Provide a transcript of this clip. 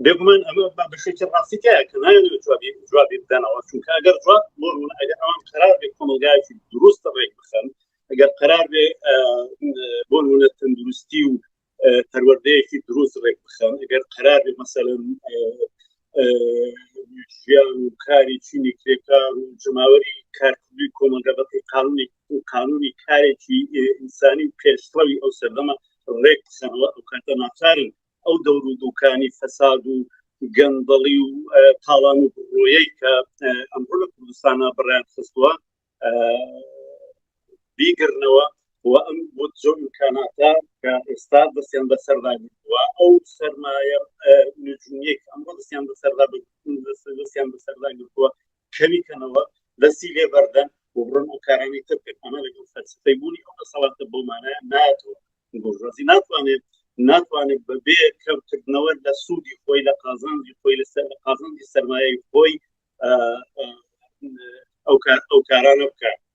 بێگومان ئەمە بە بەشێکی ڕاستی تایە کە نایەنەوە جوابی جوابی بدەنەوە، چونکە ئەگەر جواب بۆ نمونە ئەگەر ئەوان قەرار بێ کۆمەڵگایەکی دروست ڕێک بخەن، ئەگەر قەرار بێ بۆ نمونە تەندروستی و پەروەردەیەکی دروست ڕێک بخەن، ئەگەر قەرار بێ مەسەلەن ژیان و کاری چینی کرێکار و جەماوەری کارکردووی کۆمەڵگە بەپێی قانونی قانونی کارێکی ئینسانی و پێشڕەوی ئەو سەردەمە ڕێک بخەنەوە، ئەو کاتە ناچارن ئەو دەور و دوکانی فەساد و گەندەڵی و تاڵان و بڕۆیەی کە ئەمڕۆ لە کوردستانە بڕیان خستووە بیگرنەوە و ئەم بۆ زۆر ئیمکاناتە کە ئێستا دەستیان بەسەردا گرتووە، ئەو سەرمایە نجومیەی کە ئەمڕۆ دەستیان بەسەردا دەستیان بەسەردا گرتووە کەمی کەنەوە، دەستی لێ بەردەن و بڕۆن ئەو کارانەی تر بکەن. ئەمە لەگەڵ فەلسەفەی بوونی ئەو دەسەڵاتە بەو مانایە نایەتەوە. بۆرژوازی ناتوانێت ناتوانێت بەبێ کەمکردنەوە لە سوودی خۆی، لە قازانجی خۆی، لەسەر لە قازانجی سەرمایەی خۆی ئەو کار ئەو کارانە بکات.